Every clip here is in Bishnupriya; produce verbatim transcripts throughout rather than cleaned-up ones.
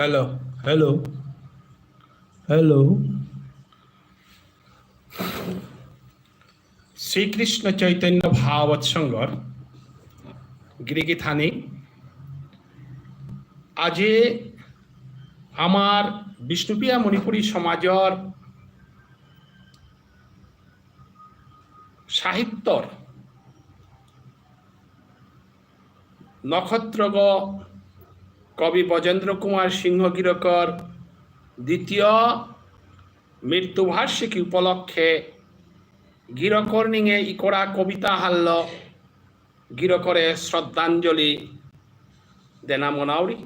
Hello, hello, hello. Shrikrishna চৈতন্য ভাগবত সংঘর গিরিগিথানি, আজি আমার বিষ্ণুপ্রিয়া মণিপুরী সমাজর সাহিত্যর নক্ষত্রগ কবি ব্রজেন্দ্র কুমার সিংহ গিরকর দ্বিতীয় মৃত্যুবার্ষিকী উপলক্ষে গিরকর নিঙে ইকরা কবিতা হাল্ল গিরকরে শ্রদ্ধাঞ্জলি দেনা মনাউরি।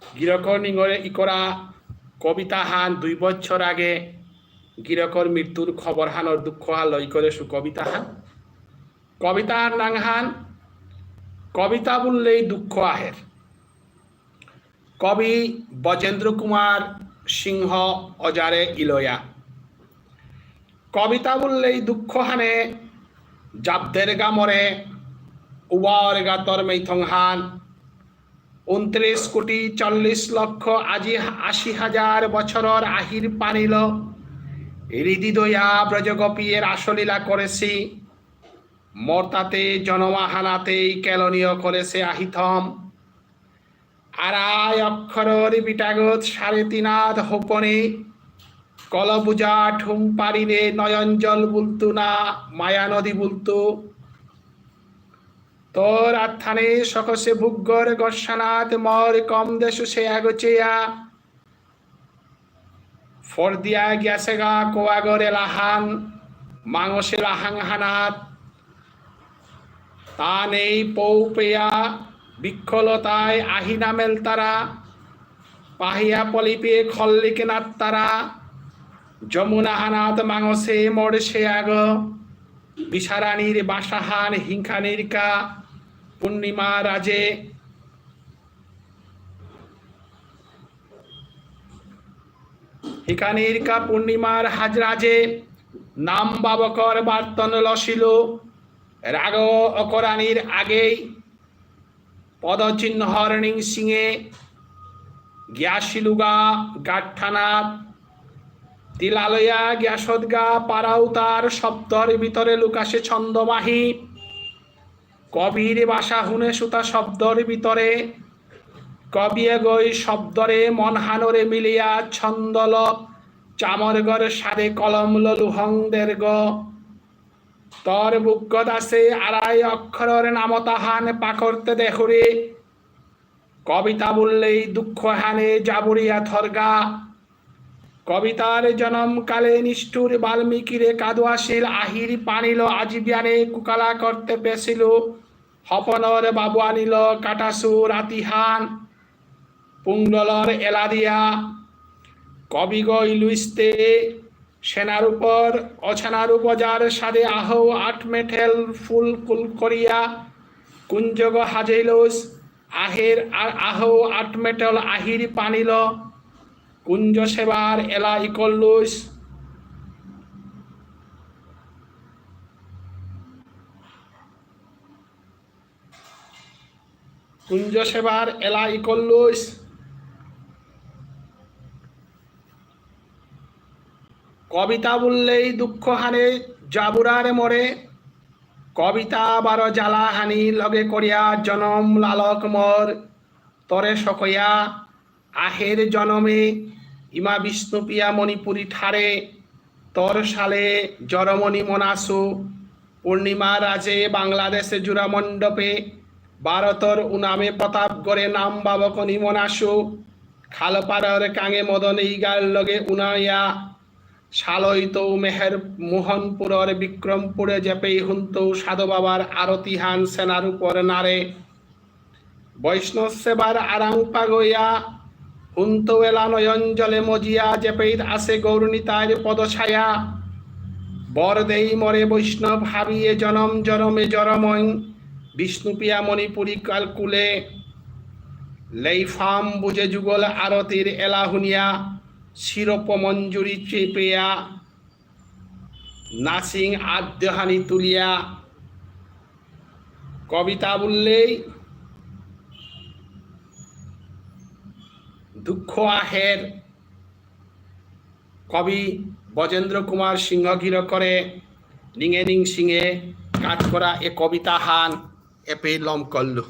গিরকর নিঙরে ইকরা কবিতা হান দুই বছর আগে গিরকর মৃত্যুর খবর হানর দুঃখ হাল্ল ইকরেসু কবিতা হান। কবিতার নাঙহান কবিতা বুললেই দুঃখ আহের। কবি ব্রজেন্দ্র কুমার সিংহ অজারে ইলয়া। কবিতা বুললেই দুঃখ হানে জাবদের গামরে উবাওর গাতর মেইথং হান। ঊনত্রিশ কোটি চল্লিশ লক্ষ আজি আশি হাজার বছরর আহির পানিল। হৃদি দয়া ব্রজগোপীয়ে রাসলীলা করেসি। মর্তাতে জনমাহানাতেই কেলনীয় করেসে আহিথম। আড়াই অক্ষরর বিটাগত সাড়ে তিনাত হোপনে কলবুজা ঠুম পারিলে নয়ন জল বুলতু না মায়া নদী বুলতু। তোর আত্থানে সকসে ভুগ্গর গসানাত মর কম দেশু সে আগচেয়া। ফরদিয়া গিয়াসেগা কোয়াগরে লাহান, মাঙসে লাহাং হানাত। তা নেই পৌ পেয়া, বিক্ষলতায় আহিনা মেলতারা, পাহিয়া পলিপে খল্লিকে নাত্তারা, যমুনা হানাত মাঙসে মরসে আগ, বিসারানির বাসাহান হিংখানিরকা, পূর্ণিমা রাজে, হিকানিরকা পূর্ণিমার হাজরাজে নাম বাবকর বার্তন লসিল। রাগ অকরানির আগেই পদচিহ্নর নিংসিঙে গিয়াসিলুগা গাঠানাত। তিলালয়া গিয়াসদগা পারাউতার শব্দর ভিতরে লুকাসে ছন্দমাহি। কবির বাসা হুনে সুতা শব্দর ভিতরে, কবিয়ে গই শব্দরে মনহানরে মিলিয়া ছন্দল চামরগর সাদে কলম ললুহং দেরগ। তর বুকত আছে আড়াই অক্ষরর নামতাহান পাকরতে দেহুরে। কবিতা বুললেই দুঃখ হানে জাবুরিয়া থরগা। কবিতার জনমকালে নিষ্ঠুর বাল্মীকিরে কাদুয়াশীল আহির পানিল আজিবিয়ানে কুকালা করতে পেছিল। হপনর বাবুয়ানিল কাটাসু রাতিহান। পুংডলর এলাদিয়া কবিগই লুইস্তে সেনারূপর অছেনারূপ যার সাদে আহৌ আট মেঠেল ফুল কুল করিয়া কুঞ্জগ হাজেইলুস। আহের আ-, আহৌ আট মেঠেল আহির পানিল কুঞ্জ সেবার এলা ইকল্লুস। কুঞ্জ সেবার এলা ইকল্লুস। কবিতা বুললেই দুঃখ হানে জাবুরারে মরে। কবিতা বারো জ্বালা হানি লগে করিয়া জনম লালক মর। তরে সকয়া আহের জনমে ইমা বিষ্ণুপ্রিয়া মণিপুরী ঠারে তর সালে জরমণি মনাসু। পূর্ণিমা রাজে বাংলাদেশে জুড়া মণ্ডপে ভারতর উনামে প্রতাপগড়ে নাম বাবকনি মনাসু। খালপাড়র কাঙে মদন ইগার লগে উনাইয়া সালইতৌ মেহের মোহনপুরর বিক্রমপুরে জেপেই হুনতৌ সাধু বাবার আরতিহান সেনারূপর নারে। বৈষ্ণব সেবার আরাং পাগয়া হুনতৌ এলা নয়ন জলে মজিয়া জেপেইত আছে গৌরনিতাইর পদছায়া। বর দেই মরে বৈষ্ণব হাবিয়ে জনম জনমে জরমং বিষ্ণুপ্রিয়া মণিপুরী কালকুলে। লেইফাম বুজে যুগল আরতির এলা হুনিয়া শিরোপমঞ্জুরি চেপেয়া নাসিং আদ্যহানি তুলিয়া। কবিতা বুললেই দুঃখ আহের কবি ব্রজেন্দ্র কুমার সিংহ গিরকরে নিঙে নিংসিঙে কাজ করা এ কবিতা হান এপে লম করলু।